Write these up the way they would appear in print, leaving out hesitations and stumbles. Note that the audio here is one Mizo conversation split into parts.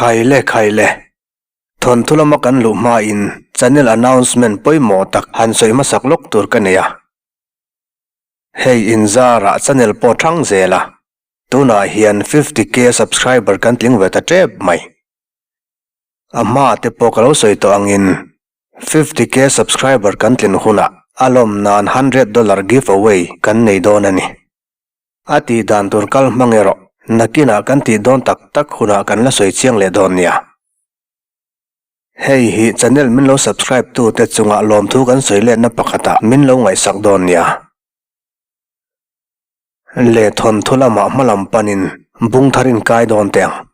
Khaile khaile. Thawnthu lama kan luh hmain channel announcement pawimawh tak han sawi hmasak lawk tur ka nei a. Hei inzarah channel pawh thang zel a, tunah hian 50k subscriber kan tling ve ta tep mai. A hma te pawh ka lo sawi tawh angin 50k subscriber kan tlin hunah a lawm nan $100 give away kan nei dawn a ni. A tih dan tur kal hmang erawh nakinah kan tih dawn tak tak hunah kan la sawi chiang leh dawn nia. Hei hi channel min lo subscribe tu te chungah lawmthu kan sawi letna pakhatah min lo ngaihsak dawn nia. Le thawnthu lamah hmalam panin bung thar in kai dawn teh ang.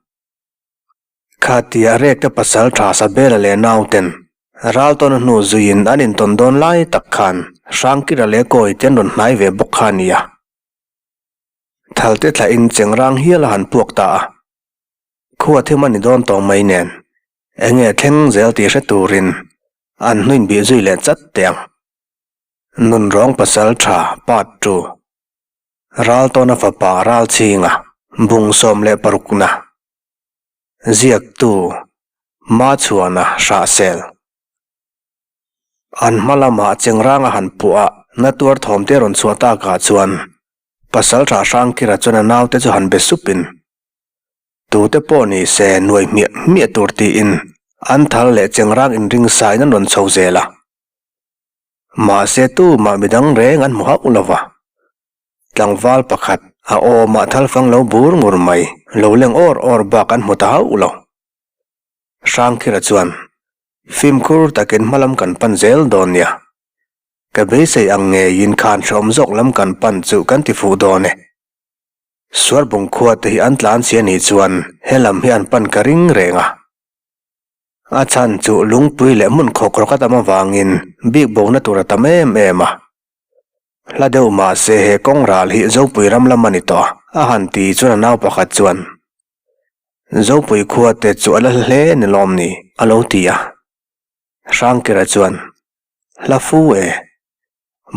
Khatia Rekte pasal tha Sabela leh nauten Raltawna hnu zuiin an intawn dawn lai tak khan Hrangkira leh Kawi te an rawn hnai ve bawk kha a ni a. Thalte thlahin chengrang hial a han puak ta a. Khua thim a ni dawn tawng mai nen enge thleng zel tih hre turin an hnuin bih zui leh chat teh ang. Nunrawng pasal tha part 2. Raltawna fapa Ralchhinga bung 16 na. Ziaktu, Machhuana Hrahsel. An hma lamah chengrang a han puah a, na tuar thawm te rawn chhuah takah chuan Pasaltha Hrangkira chuan a naute chu han be supin, Tute pawh ni se nuai hmiah hmiah tur tiin an thal leh chengrang inring sain an rawn chho zel a. Mahse tumah midang reng an hmu hauh lo va. Tlangval pakhat, a awmah thalfang lo bur ngur mai, lo leng awr awr bak an hmu ta hauh lo. Hrangkhira chuan, Fimkhur takin hmalam kan pan zel dawn nia. Ka beisei ang ngeiin khan hrehawm zawk lam kan pan chu kan ti fuh dawn e. Suarbung khua te hi an tlan si a nih chuan helam hi an pan ka ring reng a. A chhan chu lungpui leh hmun khawkrawk a tam avangin bik bona tur a tam em em a. Hla deuh mahse he kawng ral hi Zopui ram lam a ni tawh a, a han ti chuan a nau pakhat chuan, Zopui khua te chu a la hla hle ni lawm ni? a lo ti a. Hrangkira chuan, Hla fu e.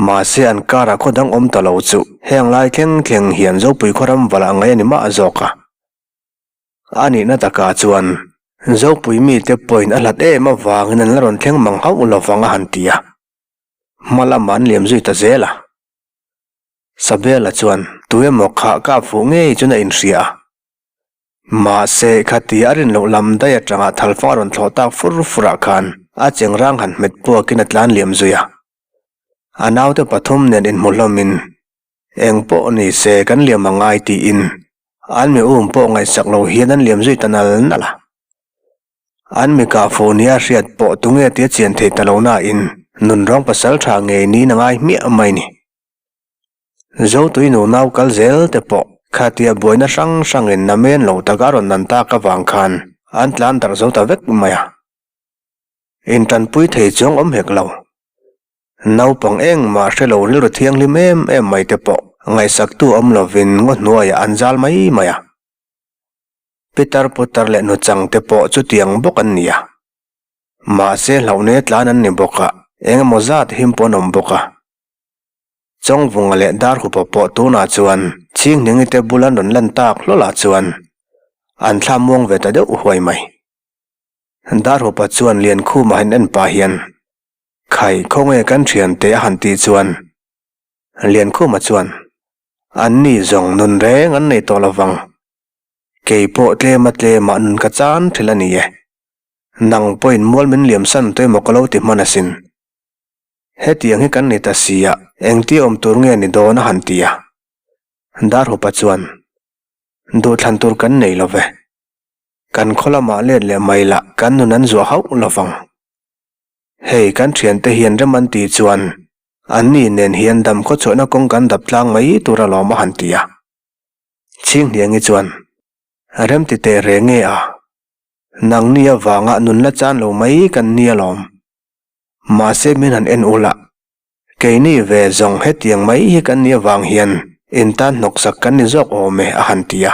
Mahse an karah khaw dang awm ta lo chu heng lai thleng thleng hian Zopui khaw ram valah ngai a ni mah zawk a. A nihna takah chuan Zopui mite pawhin a hlat em avangin an la rawn thleng mang hauh lovang a han ti a. Hma lamah an liam zui ta zel a. Sabela chuan tu emaw kha kap fuh ngei chuan a inhria a. Mahse, khati a rin loh lam daih atanga thalfang a rawn thlawh tak fur furah khan a chengrang han hmet puakin a tlan liam zui a. A naute pathum nen inhmu hlawmin eng pawh ni se kan liam a ngai tiin an mi um pawh ngaihsak lo hian an liam zui ta nal nal a. An mi kah fuh nia hriat pawh tunge tia chian thei ta lo nain nunrawng pasal tha ngei niin a ngai hmiah mai ni. Zotui nu nau kal zel te pawh khatia buaina hrang hrangin namen lo taka rawn nan tak avang khan an tlan darh zo ta vek mai a. Intanpui thei chuang awm hek lo. Naupang engmah hre lo rilru thianghlim em em mai te pawh ngaihsaktu awm lovin ngaw hnuaiah an zal mai mai a. Pitar putar leh nuchang te pawh chutiang bawk an ni a. Mahse hlauhne tlan an ni bawk a, eng emaw zat him pawh an awm bawk a. Chawngvunga leh Darhupa pawh tunah chuan Chhinghnengi te bul an rawn lan tak hlawlah chuan an thla muang ve ta deuh huai mai. Darhupa chuan Liankhuma han en pah hian, Khai, khawnge kan thiante a han tih chuan Liankhuma chuan, Anni zawng nun reng an nei tawh lovang. Kei pawh tlema tlemah nun ka chan thil a ni e. Nang pawhin mual min liam san tawh emaw ka lo ti hman asin. Hetiang hi kan ni ta si a, engtia awm tur nge ni dawn a han ti a. Darhupa chuan, Duhthlan tur kan nei lo ve. Kan khaw lamah let leh mai lah kan nun an zuah hauh lovang. Hei kan thiante hian rem an tih chuan anni nen hian dam khawchhuahna kawng kan dap tlang mai tur alawm a han ti a. Chhinghniangi chuan, Rem ti teh reng nge a? Nangni avanga nun la chan lo mai kan ni alawm. Mahse min han en ula, keini ve zawng hetiang mai hi kan ni avang hian intan hnawksak kan ni zawk awm e a han ti a.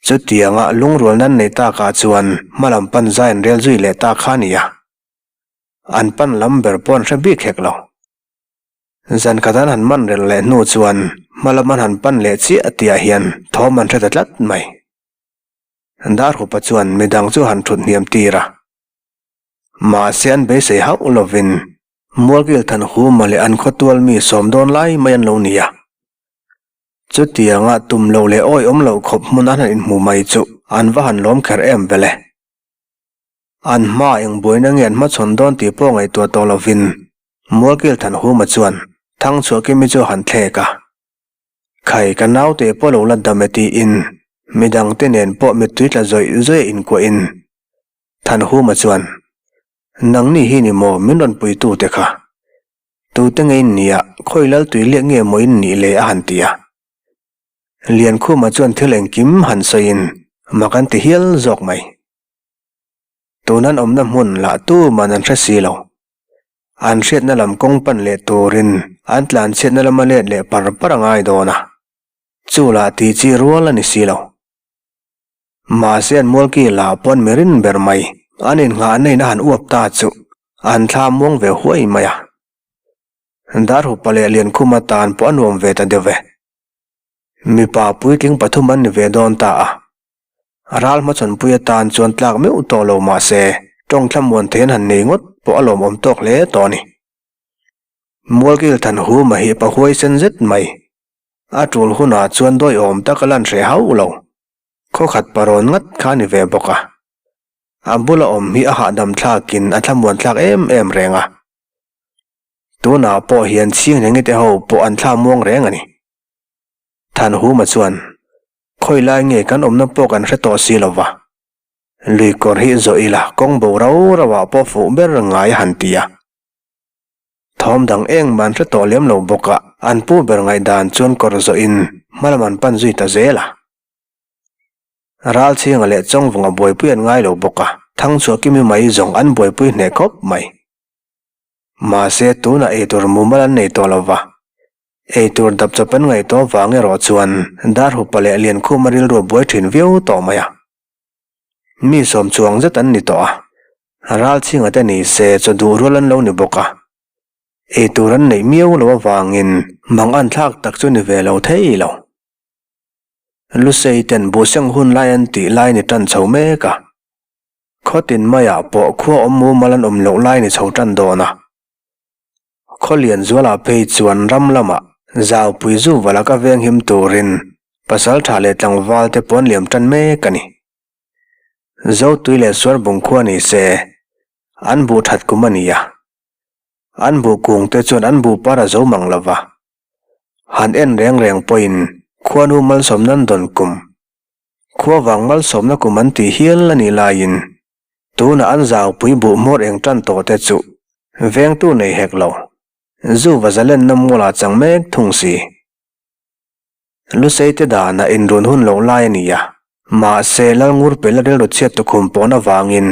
Chutianga lungrual nan nei takah chuan hmalam pan zai an rel zui leh ta kha a ni a. An pan lam ber pawh an hre bik hek lo. Zan khat an han man rel leh hnu chuan hma lam an han pan leh chiah tihah hian thawm an hre ta tlat mai. Darhupa chuan midang chu han thut hniam tir a. Mahse an beisei hauh lovin Mualkil Thanhuma leh an khawtual mi sawm dawn lai mai an lo ni a. Chutianga tum lo leh awiawm loh khawp hmun an han inhmu mai chu an va han lawm kher em vele. An hma eng buaina nge an hmachhawn dawn tih pawh ngaihtuah tawh lovin Mualkil Thanhuma chuan Thangchhuahkimi chu a han thlek a. Khai ka naute pawh lo la dam e tiin midangte nen pawh mittui tla zawih zawih a inkuahin Thanhuma chuan, Nangni hi ni maw min rawn puitute kha? Tute nge in nia, khawi lal tui liak nge maw in nih le a han ti a. Liankhuma chuan thil engkim han sawiin mak an ti hial zawk mai. Tun an awmna hmun lah tuman an hre si lo. An hriatna lam kawng pan leh turin an tlanchhiatna lama let leh par par a ngai dawn a, chu lah tih chi rual a ni si lo. Mahse an mualki lah pawn mi rin ber mai, an innghahna in a han uap ta chu an thla muang ve huai mai a. Darhupa leh Liankhuma tan pawh a nuam ve ta deuh ve. Mipa puitling pathum an ni ve dawn ta a. Ral hmachhawnpui atan chuan tlak meuh tawh lo mahse tawng thlamuan thei an han nei ngawt pawh a lawmawm tawk hle tawh a ni. Mualkil Thanhuma hi pa huaisen zet mai. A tul hunah chuan dawiawm tak a lan hreh hauh lo. Khawkhat parawn ngat kha a ni ve bawk a. A bula awm hi a hahdam thlakin a thlamuan thlak em em reng a. Tunah pawh hian chhinghne te ho pawh an thla muang reng a ni. Thanhuma chuan, Khawi lai nge kan awmna pawh kan hre tawh si lo va. Lui kawr hi zawh ila kawng bo rau rau ah pawh fuh ber ngai a han ti a. Thawm dang engmah an hre tawh lem lo bawk a, an pu ber ngaihdan chuan kawr zawhin hmalam an pan zui ta zel a. Ralchhinga leh Chawngvunga buaipui an ngai lo bawk a, Thangchhuahkimi mai zawng an buaipui hneh khawp mai. Mahse tunah eitur mumal an nei tawh lo va, eitur dap chawp an ngaih tawh vang erawh chuan Darhupa leh Liankhuma rilru a buai thin viau tawh mai a. Mi sawm chuang zet an ni tawh a, Ralchhinga te ni se chaw duh rual an lo ni bawk a, eitur an neih miau lo avangin mang an thlak tak chu ni ve lo thei lo. Lusei ten buhseng hun lai an tih lai ni tan chho mek a. Khaw tin maiah pawh khua awm mumal an awm loh lai ni chho tan dawn a. Khaw lian zualah phei chuan ram lamah zaupui zu vala ka veng him turin pasal tha leh tlangval te pawn liam tan mek a ni. Zotui leh Suarbung khua ni se an buh that kum a ni a. An buh kung te chuan an buh par a zo mang lo va. Han en reng reng pawhin khuanu malsawmna an dawn kum, khua vang malsawmna kum an tih hial a nih laiin tunah an zaupui buh hmawr eng tan tawh te chu vengtu nei hek lo, zu va zalenna mualah chang mek thung si. Lusei te danah inrun hun loh lai a ni a, mahse Lalngurpela rilru chhiat tukhum pawn avangin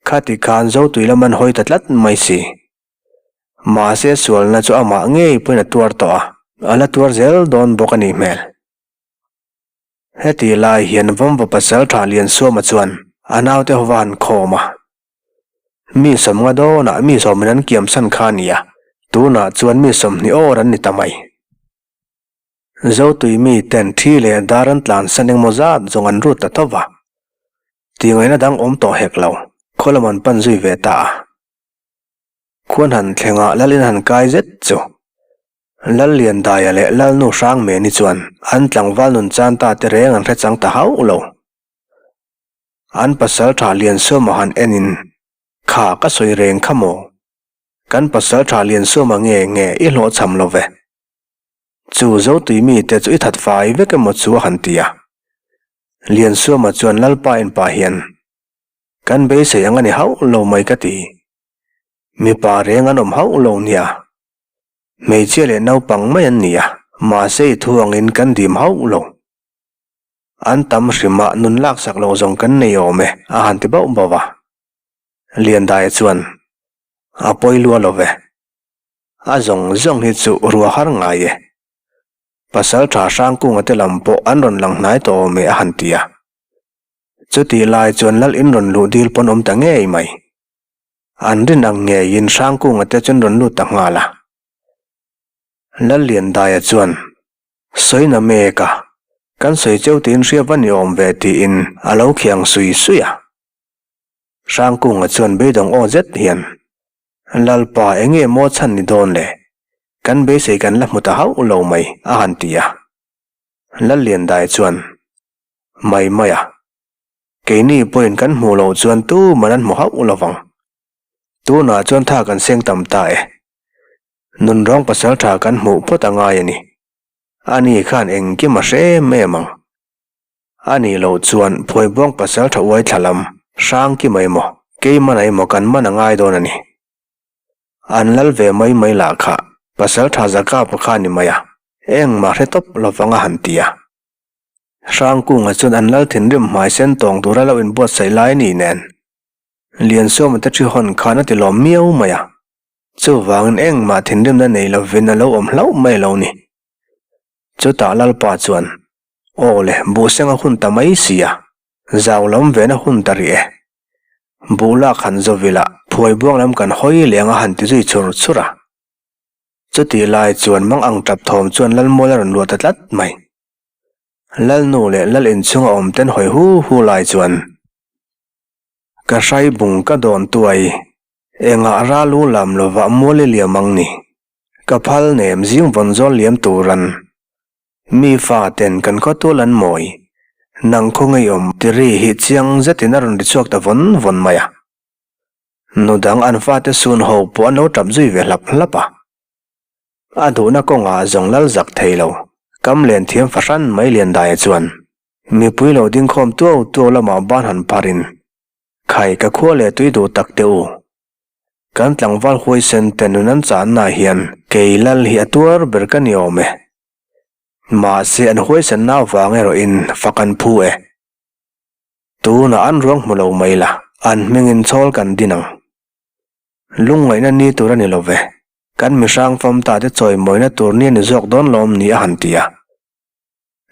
khati khan Zotui lam an hawi ta tlat mai si. Mahse sualna chu amah ngei pawhin a tuar tawh a, a la tuar zel dawn bawk a nih hmel. Heti lai hian Vawmva pasal tha Liansuama chuan a naute ho va han khawm a. Mi sawmnga dawnah mi sawmin an kiamsan kha a ni a, tunah chuan mi 20 awr an ni ta mai. Zotui mi ten thi leh dar an tlansan engmaw zat zawng an rut ta tho va. Tihngaihna dang awm tawh hek lo, khaw lam an pan zui ve ta a. Khuan han thlengah Lalin han kai zet chu. Lal Liandaia leh Lalnu Hrangmeni chuan an tlangval nun chan ta te reng an hre chang ta hauh lo. An pasal tha Liansuama han enin, Kha ka sawi reng kha maw? Kan pasal tha Liansuama nge nge i hlawhchham lo ve? Chu Zotui mite chu i that fai vek emaw chu a han ti a. Liansuama chuan Lalpa en pah hian, Kan beisei ang a ni hauh lo mai ka ti. Mipa reng an awm hauh lo nia. Hmeichhia leh naupang mai an ni a, mahse i thu angin kan dim hauh lo. An tam hrimah nun laksak lo zawng kan nei awm e, a han ti bauh bauh a. Liandaia chuan, A pawi lua lo ve. A zawng zawng hi chu rua har ngai e. Pasal tha Hrangkunga te lam pawh an rawn lang hnai tawh awm e, a han ti a. Chutih lai chuan Lal in rawn luh dil pawn awm ta ngei mai. An rin ang ngeiin Hrangkunga te chuan rawn lut ta nghal a. Lalliandaia chuan, Sawina mek a, Kan sawi cheu tiin hria va ni awm ve tiin a lo khiang sui sui a. Hrangkunga chuan beidawng aw zet hian, Lalpa enge maw chhan ni dawn le? Kan beisei kan la hmu ta hauh lo mai a han ti a. Lalliandai chuan, Mai mai a, keini pawhin kan hmuh loh chuan tuman an hmu hauh lo vang. Tunah chuan tha kan seng tam ta e. Nunrawng pasal tha kan hmuh phawt a ngai a ni. Ani khan engkim a hre em em ang. A nih loh chuan Phuaibuang pasal tha uai thla lam hrang ki mai maw, keimah na emaw kan man a ngai dawn a ni. An lal ve mai mai lah kha pasal tha Zakapa kha a ni mai a, engmah hre tawp lovang a han ti a. Hrangkunga chuan an lal thinrim hmai sen tawng tura lo inbuatsaih lai ni nen Liansawma te thi hawn khan a ti lawm miau mai a, chuvangin engmah thinrimna nei lovin a lo awm hlauh mai lo ni. Chutah Lalpa chuan, Aw le, buhseng a hun ta mai si a, zau lam vena hun ta rih e. Buh lak han zawvilah phuaibuang lam kan hawi leng a han ti zui chur chur a. Chutih lai chuan mang ang tap thawm chuan Lalmual a rawn luah ta tlat mai. Lalnu leh Lal inchhunga awm ten hawi hu hu lai chuan, Ka hrai bung ka dawn tuai, engah ral u lam lovah mual i liam ang ni. Ka phal nem zing vawn zawl liam turan. Mi fa ten kan khawtual an mawi. Nang khaw ngeiawm ti ri hi chiang zetin a rawn ri chhuak ta vawn vawn mai a. Nu dang an fate sun ho pawh an lo tap zui ve hlap hlap a. A duhna kawngah zawng lal zak thei lo, kam len thiam fahran mai Liandaia chuan mipui lo dingkhawm tuau tuau lamah ban han pharin, Khai ka khua leh tui duh tak teh u. Kan tlangval huaisen te nun an channa hian kei lal hi a tuar ber ka ni awm e. Mahse an huaisenna avang erawhin fak an phu e. Tunah an ruang hmu lo mai la, an hmingin chhawl kan din ang. Lungngaihna ni tur a ni lo ve. Kan mihrang fam ta te chawimawina tur ni a ni zawk dawn lawm ni a han ti a.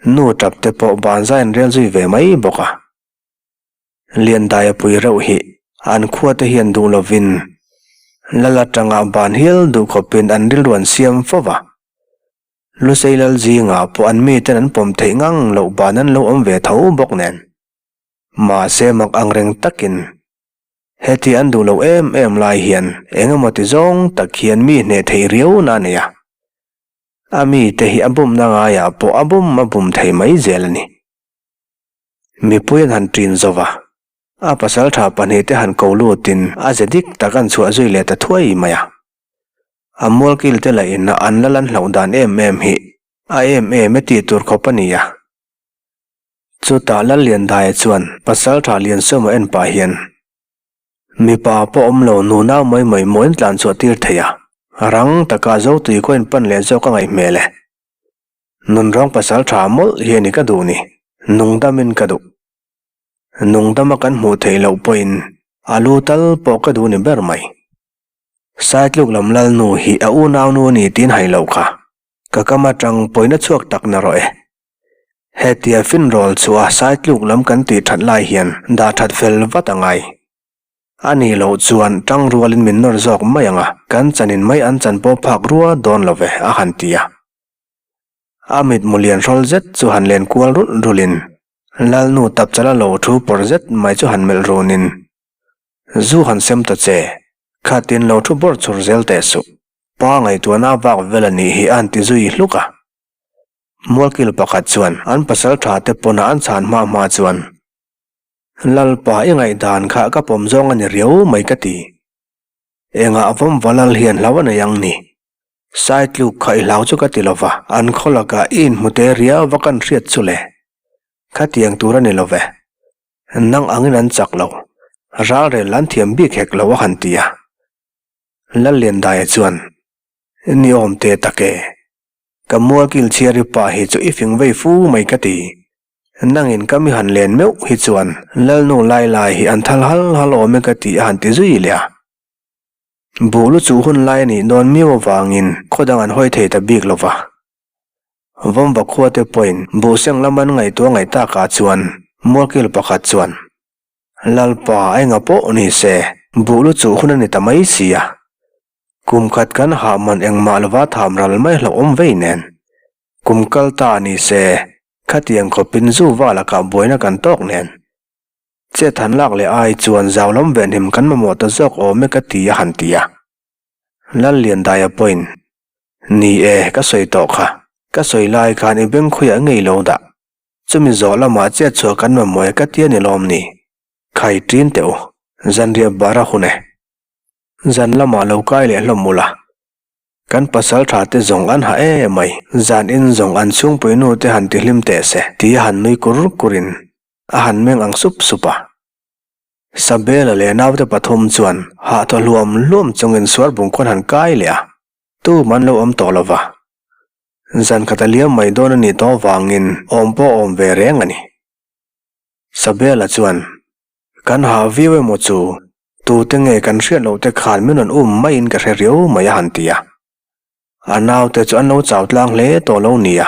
Nu tap te pawh banzai an rel zui ve mai bawk a. Liandaia pui reuh hi an khua te hian duh lovin lal atanga ban hial duh khawpin an rilru an siam fo va. Lusei lal zingah pawh an miten an pawm theih ngang loh ban an lo awm ve tho bawk nen. Mahse mak angreng takin heti an duh loh em em lai hian eng emaw ti zawng tak hian mi hneh theih riau na a nei a. A mite hi a bumna ngaiah pawh a bum a bum thei mai zel a ni. Mipui an han ṭin zo va, a pasalṭha pahnihte han ko lutin a ze dik tak an chhuah zui leh ta thuai mai a. A mualkilte lahin a an la lan hlauh dan em em hi a em em e tih tur khawp a ni a. Chutah Lalliandaia chuan pasalṭha Liansawma en pah hian, Mipa pawh awm lo nunau mai mai maw in tlan chhuah tir thei a, rang taka Zotui khaw in pan leh zawk a ngaih hmel e. Nunrawng pasal tha mawlh hi a ni ka duh ni, nungdamin ka duh. Nungdama kan hmuh theih loh pawhin a lu tal pawh ka duh ni ber mai. Saitluk lam lalnu hi a unaunu a ni tiin hai loh kha, ka kam atang pawina chhuak tak na rawh e. Hetia finrawl chu a Saitluk lam kan tih that lai hian dah that fel vat a ngai. A nih loh chuan tang rualin min nawr zawk mai ang a, kan chanin mai an chan pawh phak rua dawn lo ve a han ti a. A mitmu lian hrawl zet chu han len kual rulh rulhin Lalnu tapchala lo thu pawr zet mai chu han melh runin, Zu han sem ta che, khatin lo thu bawrh chhur zel teh suh. Pa ngaihtuahna vak vel a nih hi a han ti zui hluk a. Mualkil pakhat chuan an pasal tha te pawn a an chhan hma hma chuan, Lalpa i ngaihdan kha ka pawm zawng a ni riau mai ka ti. Engah vawmva lal hian hlau a nei ang ni? Saitluk kha i hlau chu ka ti lova, an khaw lakah i inhmu te riau va kan hriat chu le. Khatiang tur a ni lo ve. Nang angin an chak lo. Ralrel an thiam bik hek lo a han ti a. Lalliandaia chuan, Ni awm te tak e. Ka mualkil chhiari pa hi chu i fing vei fu mai ka ti. Nangin ka mi han len meuh hi chuan Lalnu lai lai hi an thal hal hal awm e ka ti a han ti zui leh a. Buh lu chuh hun lai a nih dawn miau avangin khaw dang an hawi thei ta bik lo va. Vawmva khua te pawhin buh seng lam an ngaihtuah ngaih takah chuan mualkil pakhat chuan, Lalpa enga pawh ni se, buh lu chuh hun a ni ta mai si a. Kum khat kan hah man engmah lova tham ral mai hlauhawm vei nen. Kum kal ta ni se. Khatiang khawpin zu va lakah buaina kan tawk nen. Chet han lak leh ai chuan zau lam venhim kan mamawh ta zawk awm e ka ti a han ti a. Lalliandaia pawhin, Ni e, ka sawi tawh kha. Ka sawi lai khan i bengkhuiah ngei lo dah. Chumi zawh lamah chet chhuah kan mamawh e ka ti a ni lawm ni? Khai ṭin teh u, zanriah bar a hun e. Zan lamah lo kai leh hlawm ula. Kan pasal tha te zawng an ha e mai, zan in zawng an chhungpui nu te han ti hlim teh se, ti a han nui kur kur in a han meng ang sup sup a. Sabela leh naute pathum chuan hah thaw hluam hluam chungin suar bungkhawn han kai leh a, tum an lo awm tawh lo va. Zan khat a liam mai dawn a nih tawh avangin awm pawh a awm ve reng a ni. Sabela chuan, Kan hah viau emaw chu, tute nge kan hriat loh te khan min rawn um maiin ka hre riau mai a han ti a. A naute chu an lo chau tlang hle tawh lo nia.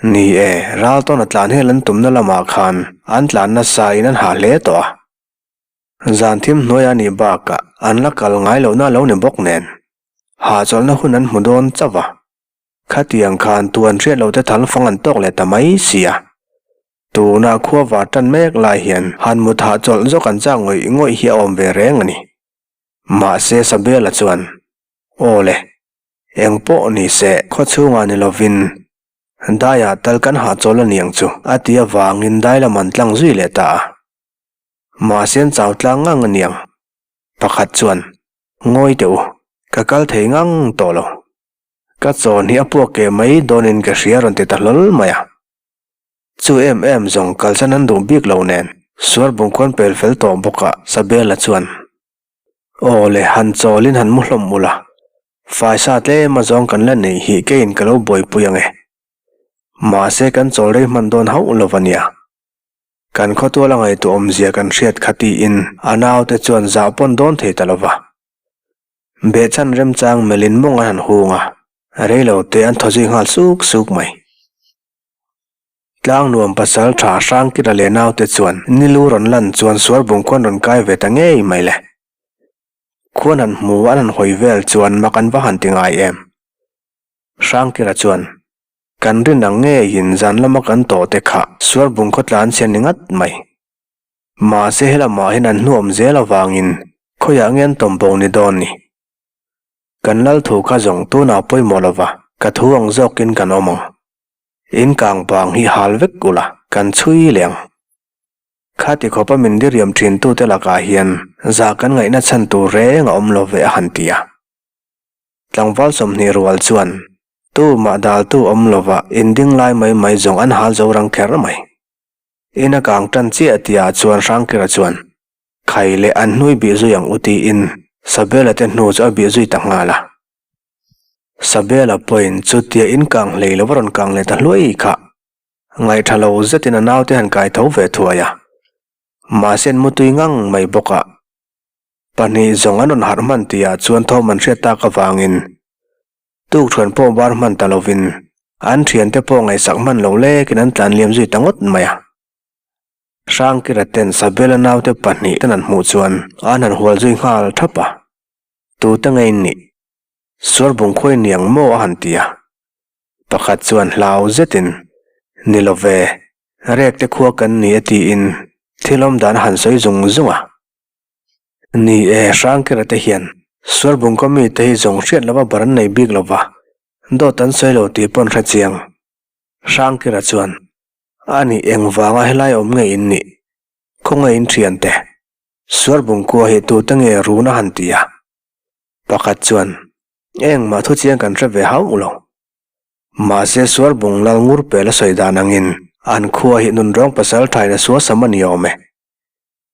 Ni e, ral tawna tlan hel an tumna lamah khan an tlan nasa in an hah hle tawh a. Zan thim hnuai a nih bakah an la kal ngai lohna lo ni bawk nen, hahchawlhna hun an hmu dawn chauh a. Khatiang khan tu an hriat loh te thal fang an tawk leh ta mai sia. Tuna khua var tan mek lai hian han mut hahchawlh zawk an chak ngawih ngawih hi a awm ve reng a ni. Mahse Sabela chuan, Aw le, eng pawh ni se khaw chhungah ni lovin daiah tal kan hahchawl a ni ang chu a ti avangin dai lam an tlang zui leh ta a. Mahse an chau tlang ngang a niang. Pakhat chuan, Ngawi teh u, ka kal thei ngang tawh lo. Ka chawn hi a puak keh mai dawnin ka hria rawn ti ta hlawl mai a. Chu em em zawng kalsan an duh bik lo nen suar bungkhuan pel fel tawh bawk a Sabela chuan, Aw le, han chawlin han mu hlawm ula, faisa tlem a zawng kan la neih hi keiin ka lo buaipui ang e. Mahse kan chawl rei hman dawn hauh lo va nia. Kan khawtual a ngaihtuah awmzia kan hriat kha tiin a naute chuan zah pawn dawn thei ta lo va. Behchhan remchang melhin mawng an han hung a, reilo te an thaw zui nghal suk suk mai. Tlangnuam pasal tha Hrangkira leh naute chuan nilu rawn lan chuan sual bungkhuan rawn kai ve ta ngei mai le. Khuan han hmu an han hawi vel chuan mak an va han ti ngai em. Hrangkira chuan, Kan rin ang ngeiin zan lama kan tawh te kha sual bungkhaw tlan chhian ni ngat mai. Mahse helamah hian an hnuawm zel avangin khawiah nge an tawm bo ni dawn ni. Kan lal thu kha zawng tunah pawimawh lova ka thu ang zawkin kan awm ang. In kang bang hi hal vek ula kan chhui leh ang. Khati khawpa min diriam thin tute lakah hian zah kan ngaihna chhan tur reng a awm lo ve a han ti a. Tlangval 20 rual chuan tumah daltu awm lova in ding lai mai mai zawng an hal zo rang kher mai. In a kang tan chiah tihah chuan Hrangkira chuan Khai leh an hnui bih zui ang u tiin Sabela te hnu chu a bih zui ta nghal a. Sabela pawhin chutia in kang hlei lo va rawn kang leh ta hluai kha. Ngaihtha lo zetin a naute han kai tho ve thuai a. Mahse an mutui ngang mai bawk a. Pahnih zawng an rawn harh hman tihah chuan thawm an hriat tak avangin tukṭhuan pawh bar hman ta lovin an ṭhiante pawh ngaihsak hman lo lekin an tlan liam zui ta ngawt mai a. Hrangkira ten Sabela naute pahnih ten an hmuh chuan an han hual zui nghal thap a. Tute nge in nih? Suar bungkhuai ni ang maw a han ti a. Pakhat chuan hlau zetin, Ni lo ve, rek te khua kan ni e tiin thil awm dan a han sawi zung zung a. Ni e, Hrangkira te hian suar bungkaw mite hi zawng hriat lova bar an nei bik lova, dawt an sawi lo tih pawn hre chiang. Hrangkira chuan, A nih engvanga helai awm nge in nih? Khawngaih in thiante, suar bungkua hi tute nge run a han ti a. Pakhat chuan, Engmah thu chiang kan hre ve hauh lo. Mahse suar bung lal ngur pel a sawi dan angin an khua hi nunrawng pasal thain a suasam a ni awm e.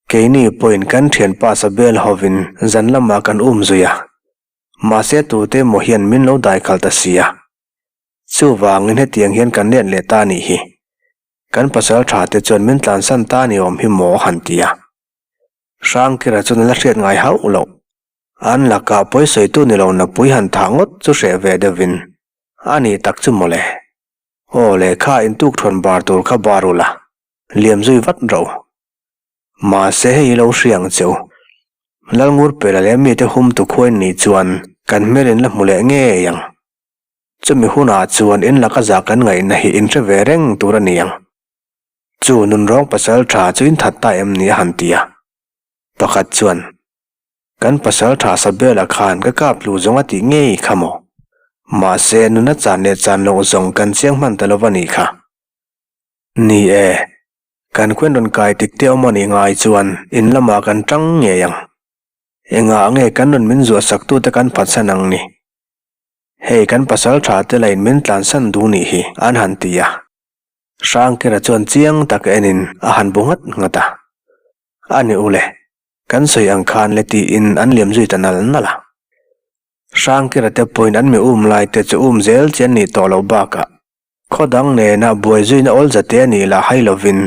Keini pawhin kan thianpa Sabel hovin zan lamah kan um zui a. Mahse tute emaw hian min lo daikhalh ta si a. Chuvangin hetiang hian kan let leh ta nih hi. Kan pasal tha te chuan min tlansan ta ni awm hi maw a han ti a. Hrangkira chuan a la hriat ngai hauh loh. An lakah pawisawitu ni lo napui han thah ngawt chu hreh ve deuhin a nih tak chu mawle. Aw le kha intuk thawn bar tur kha bar ula, liam zui vat ro. Mahse hei hi lo hria ang che u. Lalngurpela leh mite humtu khuain nih chuan kan hmelin la hmu leh ngei ang. Chumi hunah chuan in laka zah kan ngaihna hi in hre ve reng tur a ni ang. Chu nunrawng pasal tha chu in that ta em ni a han ti a. Pakhat chuan, Kan pasal tha Sabela khan ka kap tlu zawng a tih ngei kha maw? Mahse nuna chan leh chan loh zawng kan chiang hman ta lo va nih kha. Ni e, kan khuan rawn kai tik te awm a nih ngai chuan in lamah kan tang ngei ang. Engah nge kan rawn min zuah sak tute kan phatsan ang ni? Hei kan pasal tha te lain min tlansan duh nih hi an han ti a. Hrangkira chuan chiang tak enin a han bu nghat nghat a. A ni ule, kan sawi ang khan le tiin an liam zui ta nal nal a. Hrangkira te pawhin an mi um lai te chu um zel chi an nih tawh loh bakah khaw dang nena buai zuina awl zate a nih lah hai lovin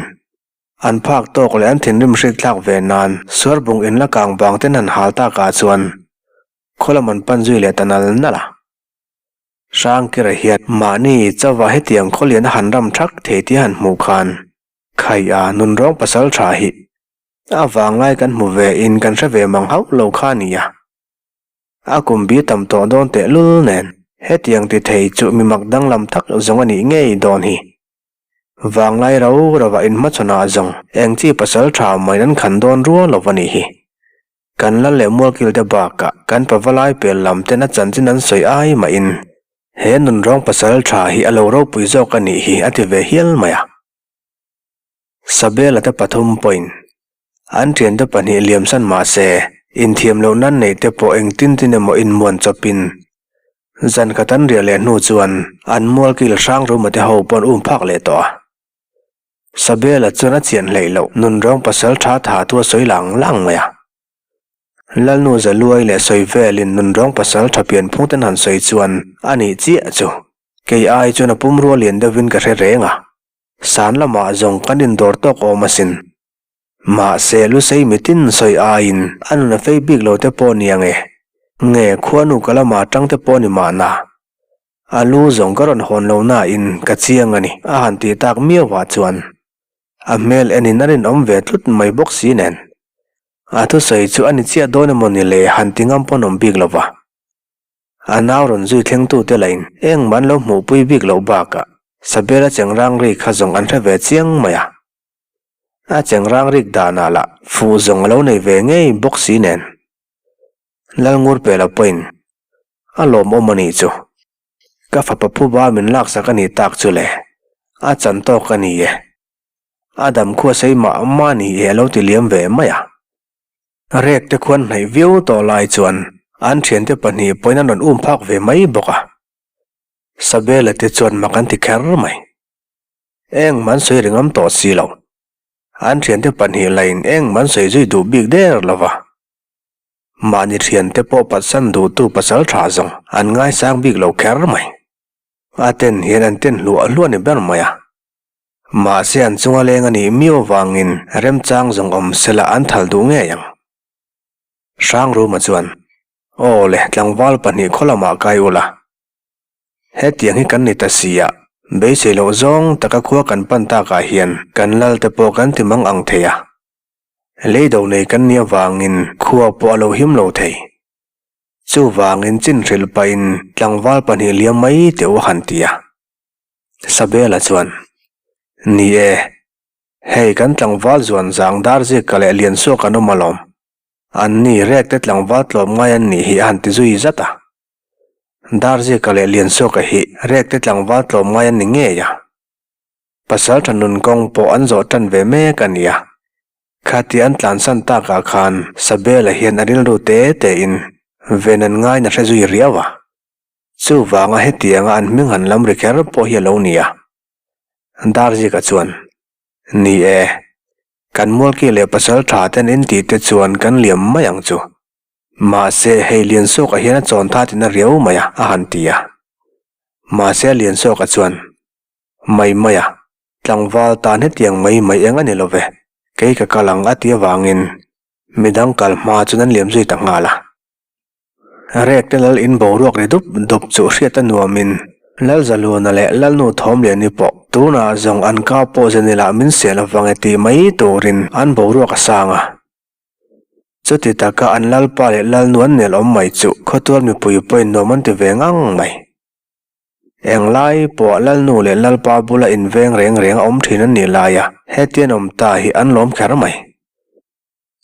an phak tawk leh an thinrim hrik thlak ve nan suarbung in la kang vang ten han hal takah chuan khaw lam an pan zui leh ta nal nal a. Hrangkira hian mahni chauva hetiang khawlian a han ram thak thei tih a han hmuh khan Khai a, nunrawng pasal tha hi a vanglai kan hmu ve in kan hre ve mang hauh lo kha a nia. A kum bi tam tawh dawn teh lul nen hetiang ti thei chu mi mak danglam tak zawng a nih ngei dawn hi. Vanglai rau rauah inhmachhawnah zawng eng chi pasal tha maiin an khan dawn rual lo a nih hi. Kan lal leh mualkil te bakah kan pavalai pel lam ten a chanchin an sawi ai mahin he nunrawng pasal tha hi a lo ropui zawk a nih hi a ti ve hial mai a. Sabela te pathum pawhin an thiante pahnih liamsan mah se inthiam loh nan neih te pawh engtin tin emaw inmuan chawpin zan khat an riah leh hnu chuan an mualkil hrang ruma te ho pawh an um phak leh tawh a. Sabela chuan a chian hleih loh nunrawng pasal tha tha chu a sawi lang lang mai a. Lalnu Zaluai leh sawi velin nunrawng pasal tha pian phung ten han sawi chuan a nih chiah chu. Kei ai chuan a pumrua lian deuhin ka hre reng a. San lamah zawng kan indawr tawk awm asin. Mahse Lusei mitin sawi aiin a nun a fei bik lo te pawh ni ang e. Nge khuanu ka lamah tang te pawh ni mahna. A lu zawng ka rawn hawn lo nain ka chiang a ni, a han tih tak miauah chuan a hmel enin a rinawm ve tlut mai bawk si nen. A thusawi chu a ni chiah dawn emaw ni le han ti ngam pawn awm bik lo va. A nau rawn zui thlengtute lain engmah an lo hmuhpui bik loh bakah Sabela chengrang ri kha zawng an hre ve chiang mai a. A chengrang rik danah lah fuh zawng a lo nei ve ngei bawk si nen. Lalngurpela pawhin a lawmawm a nih chu. Ka fapa phuba min laksak a nih tak chu le, a chan tawk a ni e. A dam khua sei mah mah ni e a lo ti liam ve mai a. Rek te khuan hnaih viau tawh lai chuan an thiante pahnih pawhin an rawn um phak ve mai bawk a. Sabela te chuan mak an ti kher mai. Engmah an sawi ringam tawh si lo. An thiante pahnih lain engmah an sawi zui duh bik der lo va. Mahni thiante pawh patsan duhtu pasal tha zawng an ngaisang bik lo kher mai. A ten hian an ten hluah hluah ni ber mai a. Mahse an chunga leng a nih miau avangin remchang zawng awm sela an thal duh ngei ang. Hrangruma chuan, Aw le, tlangval pahnih khaw lamah kai ula. Hetiang hi kan ni ta si a, beisei loh zawng taka khua kan pan takah hian kan lal te pawh kan ti mang ang thei a. Leido nei kan nih avangin khua pawh a lo him lo thei. Chuvangin chin hrilh pahin tlangval pahnih liam mai teh u a han ti a. Sabela chuan, Ni e, hei kan tlangval zuan zang dar zika leh Liansuak an awm alawm. An ni rek te tlangval tlawm ngai an nih hi a han ti zui zat a. Darzika leh Liansuaka hi rek te tlangval tlawm ngai an ni ngei a. Pasal tha nun kawng pawh an zawh tan ve mek a nia. Khati an tlansan takah khan Sabela hian a rilru te tein ven an ngaina hre zui riau a. Chuvanga hetianga an hming han lam ri kher pawh hi a lo nia. Darzika chuan, Ni e, kan Mualki leh pasal tha ten in tih te chuan kan liam mai ang chu. Mahse hei Liansawka hian a chawn tha tina riau mai a, a han ti a. Mahse Liansawka chuan, Mai mai a, tlangval tan hetiang mai mai eng a ni lo ve, kei ka kal ang a ti avangin midang kal hma chuan an liam zui ta nghal a. Rek te lal in boruak ri dup dup chu hriat a nuamin Lalzaluna leh Lalnu Thawmliani pawh tunah zawng an kau pawh zenila min sel avang e tih mai turin an boruak a sang a. Chuti taka an Lalpa leh Lalnu an nel awm mai chu khawtual mipui pawhin nuam an ti ve ngang mai. Englai pawh Lalnu leh Lalpa bula inveng reng reng a awm thin an nih laia hetian awm ta hi an lawm kher mai.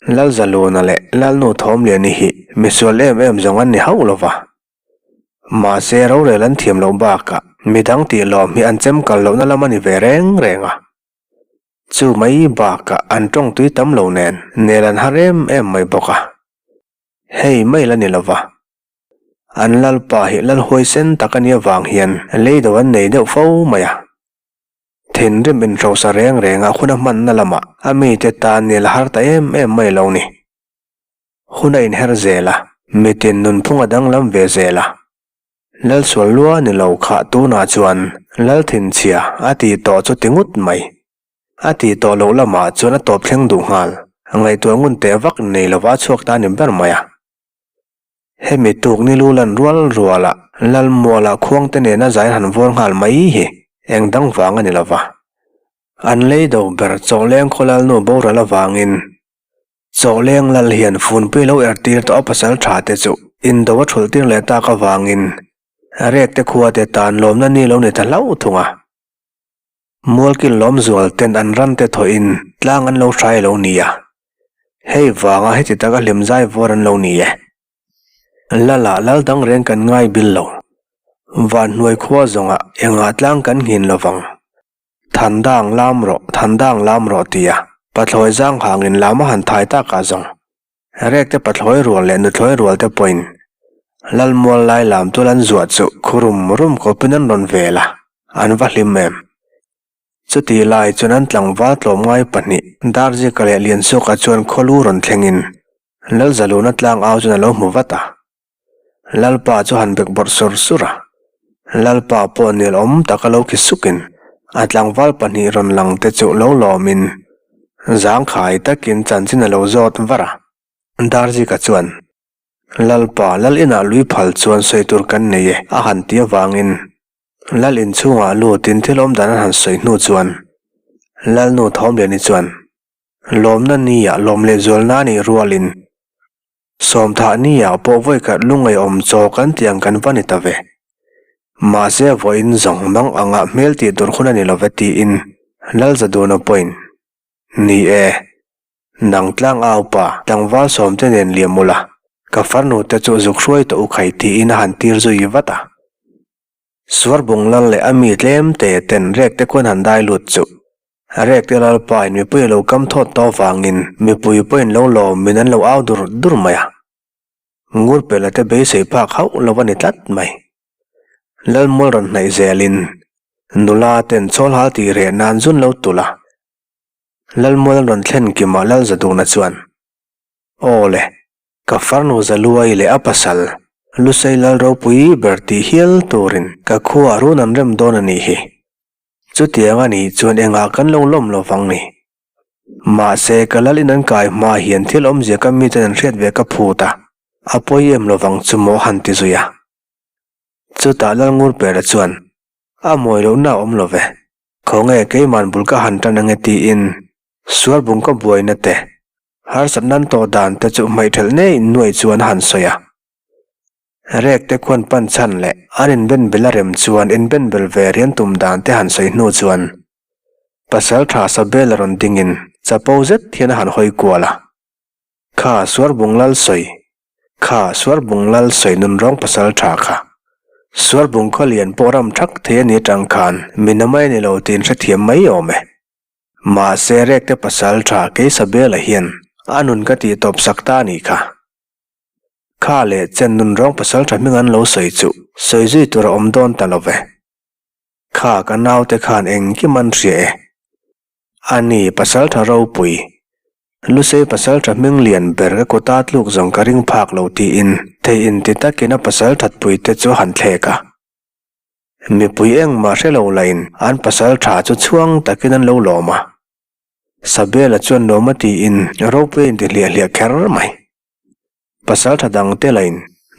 Lalzaluna leh Lalnu Thawmliani hi misual em em zawng an ni hauh lo va. Mahse rorel an thiam loh bakah midang tih lawm hi an chem kal lohna lam a ni ve reng reng a. Chu mai bakah an tawng tui tam lo nen nel an har em em mai bawk a. Hei mai la ni lo va. An lalpa hi lal huaisen tak a nih avang hian leido an nei deuh fo mai a. Thinrim inhrosa reng renga hun a hmanna lamah a mite tan nil a har ta em em mai lo ni. Hun a inher zel a, mitin nunphung a danglam ve zel a. Lalsual lua ni lo kha tunah chuan Lalthinchhia a tih tawh chu ti ngut mai. A tih tawh loh lamah chuan a tawp thleng duh nghal. Ngaihtuah ngun teh vak nei lova a chhuak ta a ni ber mai a. Hemi tuk ni lu lan rual ruala Lalmuala khuangte nena zai han vawr nghal mai hi eng dang vang a ni lova. An lei do ber Chawleng khaw Lalnu boral avangin Chawleng Lal hian funpui lo er tir tawh a pasal tha te chu indo a thulh tir leh tak avangin Rekte khua te tan lawmna ni lo ni ta hlauh thung a. Mualkil lawmzual ten an ran te thawhin tlang an lo hrai lo ni a. Hei vanga heti taka hlim zai vawr an lo ni e. Lala lal dang reng kan ngai bil lo. Vanhnuai khua zawngah engah tlang kan nghin lovang. Thandang lam rawh, thandang lam rawh tia pathlawi zang hangin lam a han thai takah zawng. Rekte pathlawi rual leh nuthlawi rual te pawhin Lalmual lai lam tual an zuah chu khu rum rum kawpin an rawn vel a, an va hlim em. Chutih lai chuan an tlangval tlawmngai pahnih Darzika leh Liansuka chuan khawlu rawn thlengin Lalzaluna tlangau chuan a lo hmu vat a. Lalpa chu han bek bawrh sur sur a, Lalpa pawh nel awm taka lo khi sukin a tlangval pahnih rawn lang te chu lo lawmin zangkhai takin chanchin a lo zawt var a. Darzika chuan, Lalpa, Lal inah lui phal chuan sawi tur kan nei e a han ti avangin Lal inchhungah lutin thil awm dan an han sawi hnu chuan Lalnu Thawmliani chuan, Lawmna nia lawm lehzual na nih rualin Sawmthah nia pawh vawikhat lungaihawm chaw kan tih ang kan va ni ta ve. Mahse vawiin zawng mang anga hmel tih tur hun a ni love tiin Lalzaduna pawhin, Ni e, nang tlang aupa tlangval sawmte nen liam ula, ka farnu te chu zuk hruai tawh u khai tiin a han tir zui vat a. Suarbung lal leh a mi tlem te ten rek te khuan han dai lut chu Rekte Lalpa in mipui a lo kam thawt tawh avangin mipui pawhin lo lawmin an lo au dur dur mai a. Ngurpela te beisei phak hauh lo a ni tlat mai. Lalmual rawn hnaih zelin nula ten chawl hal tih reh nan zun lo tulh a. Lalmual an rawn thlen kimah Lalzaduna chuan, Aw le, ka farnu Zaluai leh a pasal Lusei Lal ropui ber tih hial turin ka khuaah run an rem dawn a nih hi. Chutiang a nih chuan engah kan lo lawm lo vang ni. Mahse, ka lal in an kai hma hian thil awmzia ka miten an hriat ve ka phut a, a pawi em lo vang chu maw han ti zui a. Chutah Lalngurpera chuan, A mawi lohna a awm lo ve. Khawnge keiman bul ka han tan ange tiin sualbung ka buaina te, harsat nan tawh dan te chu hmaihthelh nei nuai chuan a han sawi a. Rek te khuan pan chhan leh an inben bel a rem chuan inben bel ve rian tum dan te han sawi hnu chuan pasal tha Sabel a rawn dingin chapo zet hian a han hawi kual a. Kha Suarbung Lal sawi, kha Suarbung Lal sawi nunrawng pasal tha kha. Suarbung khaw lian pawh ram thak thei a ni atang khan mi na mai a ni lo tiin hrethiam mai awm e. Mahse Rek te pasal tha kei Sabel-a hian a nun ka tih tawp sak ta a nih kha. Kha leh chen nun rawng pasal tha hming an lo sawi chu sawi zui tur a awm dawn ta lo ve. Kha ka naute khan engkim an hria e. A ni pasal tha ropui. Lusei pasal tha hming lian ber ka kuta tluk zawng ka ring phak lo tiin thei inti takin a pasal thatpui te chu a han thlek a. Mipui engmah hre lo lahin an pasal tha chu chhuang takin an lo lawm a. Sabela chuan lawm a tiin ropui a inti hliah hliah kher mai. Pasal tha dang te lain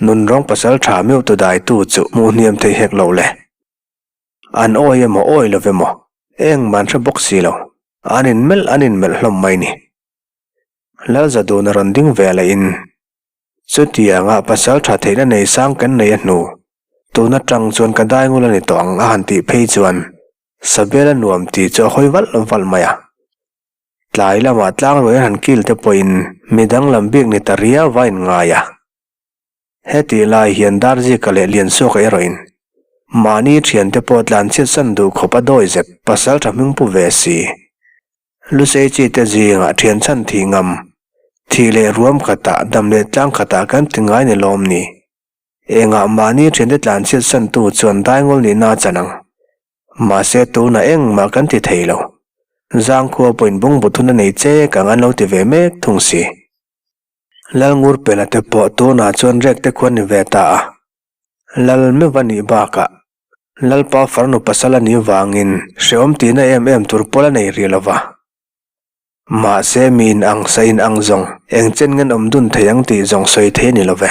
nunrawng pasal tha meuh tu dai tu chu hmuh hniam thei hek lo le. An awi emaw awi lo emaw engmah an hre bawk si lo, an inmelh an inmelh hlawm mai ni. Lalzaduna rawn ding ve leh in chutianga pasal tha theihna nei sang kan nei a hnu. Tun atang chuan ka dai ngul a ni tawh ang a han tih phei chuan Sabela nuam tih chu a hawi valh valh mai a. Tlai lamah tlangruai an han kil te pawhin mi danglam bik ni ta riau a inngai a. Hetih lai hian Darzika leh Liansuaka erawhin mahni thiante pawh tlanchhiat san duh khawp a dawi zep pasal tha hming pu ve si. Lusei chi te zingah thian chhan thih ngam, thih leh ruam khatah dam leh tlang khatah kan ti ngai ni lawm ni. Engah mahni thiante tlanchhiat santu chuan daingul nihna a chan ang. Mahse tunah engmah kan ti thei lo. Zangkhua pawhin bungbu thun a nei che kang an lo ti ve mek thung si. Lalngurpela te pawh tunah chuan rek te khuan ni ve ta a. Lal meuh a nih bakah Lalpa farnu pasal a nih vangin hrehawm tihna em em tur pawl a nei rih lo va. Mahse mi in ang sa in ang zawng eng chen ngen awm dun thei ang tih zawng sawi thei a ni lo ve.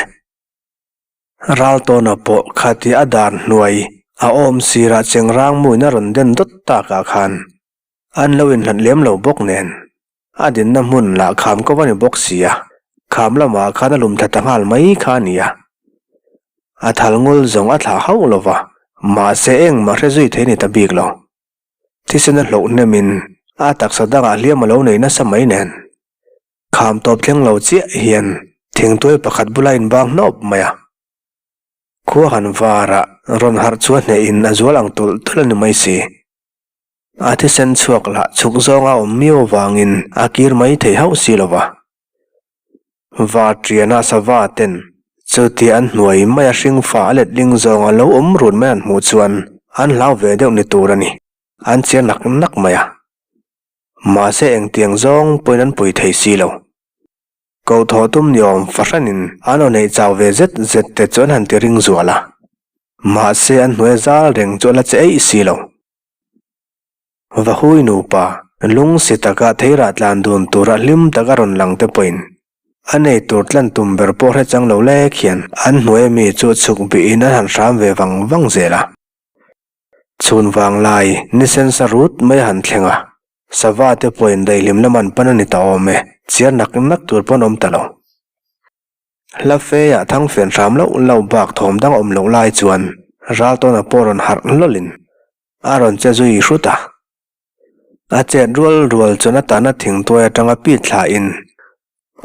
Raltawna pawh khati a dar hnuai a awm sirah chengrang muin a rawn den dawt takah khan an lo inhlat lem lo bawk nen a dinna hmun lah kham ko a ni bawk si a, kham lamah khan a lum thla ta nghal mai kha a ni a. A thal ngul zawng a thlah hauh lo va, mahse engmah hre zui thei ni ta bik lo. Thisen a hloh hnemin a taksa dangah hliam a lo nei nasa mai nen. Kham tawp thleng lo chiah hian thingtuai pakhat bula inbang hnawp mai a. Khua han varah rawn harh chu a hnehin a zual ang tulh tulh a ni mai si. A thisen chhuak lah chhuk zawnga awm miau avangin a kir mai thei hauh si lo va. Vatriana sava ten chutia an hnuai maia hringfa a letling zawnga lo awm run mai an hmuh chuan an hlau ve deuh ni tur a ni, an chiar nak nak mai a. Mahse engtiang zawng pawhin an pui thei si lo. Koh thawh tum ni awm fahranin an aw neih chau ve zet zet te chu an han ti ring zual a. Mahse an hnuai zal reng chu a la che eih si lo. Vahui nupa, lungsi taka theirah tlan dun tura hlim taka rawn lang te pawhin a nei tur tlan tum ber pawh hre chang lo lek hian an hnuai ami chu chhuk bihin an han hram ve vang vang zel a. Chhun vang lai ni sensa rut mai a han thleng a, sava te pawhin daihlim lam an pan a ni ta awm e, chiar nak nak tur pawn awm ta lo. Hla feah thangfen hram loh loh bak thawm dang awm loh lai chuan Raltawna pawh rawn harh hlawlhin a rawn che zui hrut a. A chet rual rual chuan a tahna thingtuai atanga pit thlahin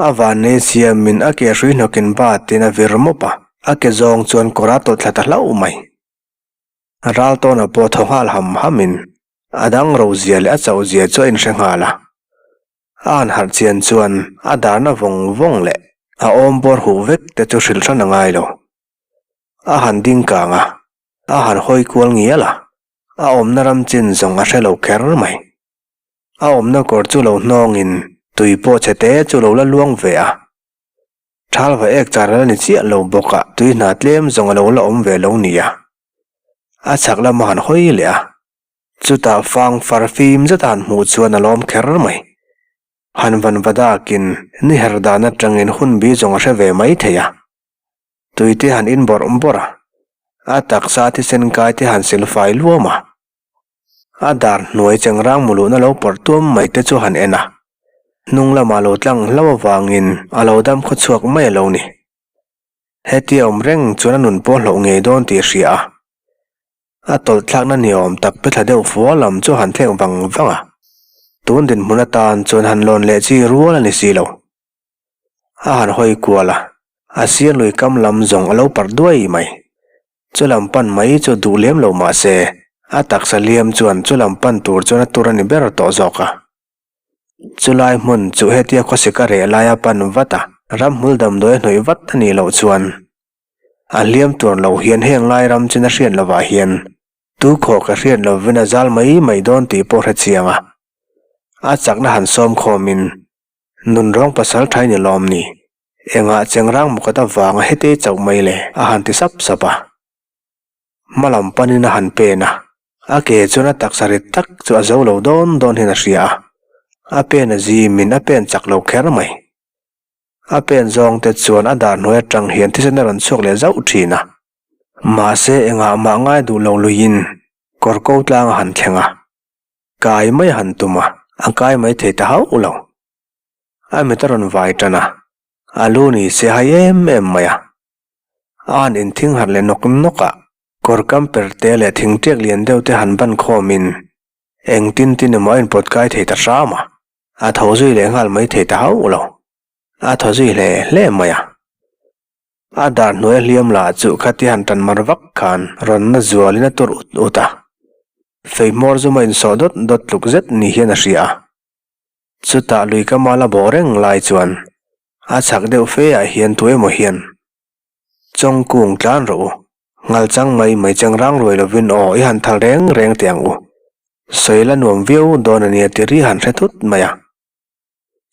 a vannei siamin a ke hrui hnawkin batin a vir mawp a, a ke zawng chuan kawr a tawlh thla ta hlauh mai. Raltawna pawh thaw nghal ham hamin a dang ro zia leh a chauh zia chu a inhre nghal a. A han harh chian chuan a darna vawng vawng leh a awm bawr huh vek te chu hrilh hran a ngai lo. A han ding kang a, a han hawi kual ngial a, a awmna ram chin zawng a hre lo kher mai. A awmna kawr chu lo hnawngin tui pawh chhe te chu lo la luang ve a. Thal va ek char la ni chiah lo bawk a, tui hna tlem zawng a lo la awm ve lo nia. A chhak lam a han hawi leh a, chutah fang far fim zet a han hmuh chuan a lawm kher mai. Han van va dakin ni her dan atangin hun bi zawng a hre ve mai thei a. Tui te han in bawrh bawrh a, a taksa thisen kai te han sil fai luam a, a dar hnuai chengrang muluhna lo pawrh tuam mai te chu han en a, hnung lamah lo tlang hlauh avangin a lo dam khaw chhuak mai a lo ni. Hetia awm reng chuan a nun pawh hlauh ngei dawn tih a hria a, a tawlh thlakna ni awm tak pe thla deuh fua lam chu han thlek vang vang a, tun dinhmun atan chuan han lawn leh chi rual a ni si lo. A han hawi kual a, a sir lui kam lam zawng a lo parh duai mai. Chu lam pan mai chu duh lem lo mah se, a taksa liam chuan chu lam pan tur chuan a tur a ni ber tawh zawk a. Chulai hmun chu hetia khawsik a reh laia pan vat a, ramhmul damdawi a hnawih vat a nih loh chuan a hliam tur lo hian heng lai ram chin a hriat lovah hian tu khawh ka hriat lovin a zal mai mai dawn tih pawh hre chiang a. A chakna han sawm khawmin Nun rawng pasal thai ni lawm ni? Engah chengrang mukhat avanga hetei chauh mai le? a han ti sap sap a. Hma lam panin a han pen a, a ke chuan a taksa rit tak chu a zo lo dawn dawn hian a hria a. A pen a zimin a pen chak lo kher mai. A pen zawng te chuan a dar hnuai atang hian thisen a rawn chhuak leh zauh thin a. Mahse engah mah ngai duh lo luiin kawr ko tlang a han thleng a. Kai mai a han tum a, a kai mai thei ta hauh lo. A mit a rawn vai tan a, a lu ni se hai em em mai a. A han inthing harh leh nawk nawk a. Kawr kam per te leh thingṭiak lian deuh te han ban khawmin engtin tin emaw a inpawt kai thei ta hram a, a tho zui leh nghal mai thei ta hauh lo. A thaw zui hle hle mai a. A dar hnuai a hliam lah chu khatia han tan mar vak khan rawn na zualin a tur ut ut a. Fei hmawr zum a insawh dawt dawt tluk zet ni hian a hria a. Chutah lui ka mal a bawh reng lai chuan a chhak deuh fe ah hian tu emaw hian Chawngkung tlan rawh u, ngalchang mai mai cheng rang ruai lovin aw i han thal reng reng teh ang u. Sawi la nuam viau dawn a nia ti ri han hre thut mai a.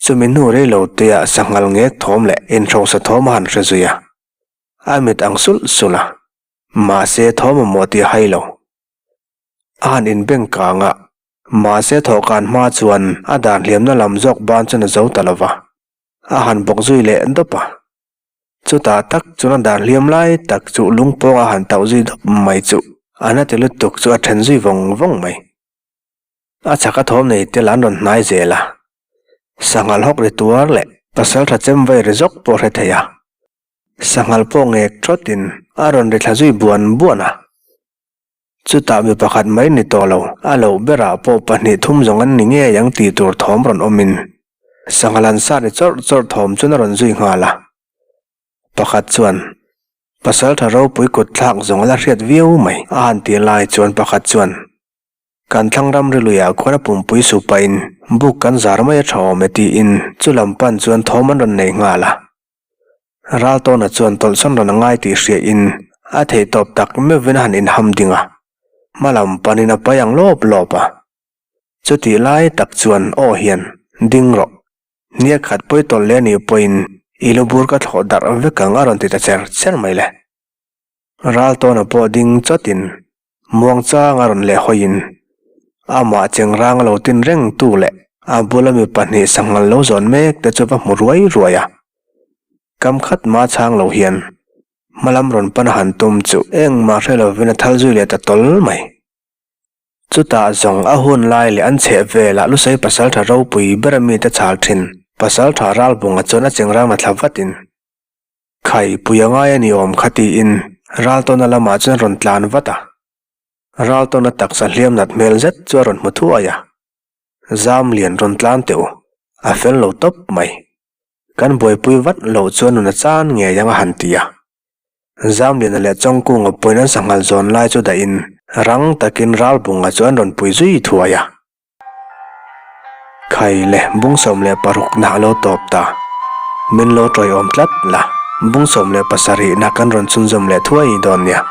Chumi hnu rei lo teah sanghal ngek thawm leh inhrosa thawm a han hre zui a, a mit ang sulh sulh a, mahse thawm a mawh tih a hai lo. A han inbeng kang a, mahse thawhkan hma chuan a dan hliamna lam zawk ban chuan a zo ta lo va, a han bawk zui leh dawp a. Chutah tak chuan a dan hliam lai tak chu lungpawng a han tauh zui dawp mai chu a na ti lutuk chu a then zui vawng vawng mai. A chhak a thawm nei tel an rawn hnai zel a, sanghal hawk ri tuar leh pasaltha chem vai ri zawk pawh hre thei a, sanghal pawh ngek thawtin a rawn ri thla zui buan buan a. Chutah mi pakhat mai ni tawh lo, a loh berah pawh pahnih thum zawng an ni ngei ang tih tur thawm rawn awmin sanghal an sat ri chawrh chawrh thawm chuan a rawn zui nghal a. Pakhat chuan, Pasaltha ropui kut thlak zawng a la hriat viau mai a han tih lai chuan pakhat chuan, Kan thlang ram riluiah khuan a pumpui su pahin buk kan zar mai a tha awm e tiin chu lam pan chuan thawm an rawn nei nghal a. Raltawna chuan tawlhsawn rawn a ngai tih hriain a theihtawp tak meuhvin a han inham ding a, hma lam panin a pai ang lawp lawp a. Chutih lai tak chuan aw hian, Ding rawh, hniak khat pawi tawlh leh anih pawhin i lu bur ka thlawh darh vek ang a rawn ti ta cher cher mai le. Raltawna pawh ding chawtin muangchang a rawn leh hawiin amah chengrang a lo tin reng tu leh a bula mi pahnih sanghal lo zawn mek te chu va hmu ruai ruai a. Kam khat ma chhang lo hian hmalam rawn pan a han tum chu engmah hre lovin a thal zui leh ta tawl mai. Chutah zawng a hun lai leh an chheh velah Lusei pasaltha ropui ber a mite chhal thin pasaltha Ralbunga chuan a chengrang na thla vatin Khai, pui a ngai a ni awm kha tiin Raltawna lamah chuan a rawn tlan vat a. Raltawna taksa hliam nat hmel zet chu a rawn hmu thuai a. Zam lian rawn tlan teh u, a fel lo tawp mai. Kan buaipui vat loh chuan nuna chan ngei ang a han ti a. Zamliana leh Chawngkunga pawhin an sanghal zawn lai chu dahin rang takin Ralbunga chu an rawn pui zui thuai a. Khai le, bung 16 na a lo tawp ta. Min lo tawiawm tlat la, bung 17 na kan rawn chhunzawm leh thuai dawn nia.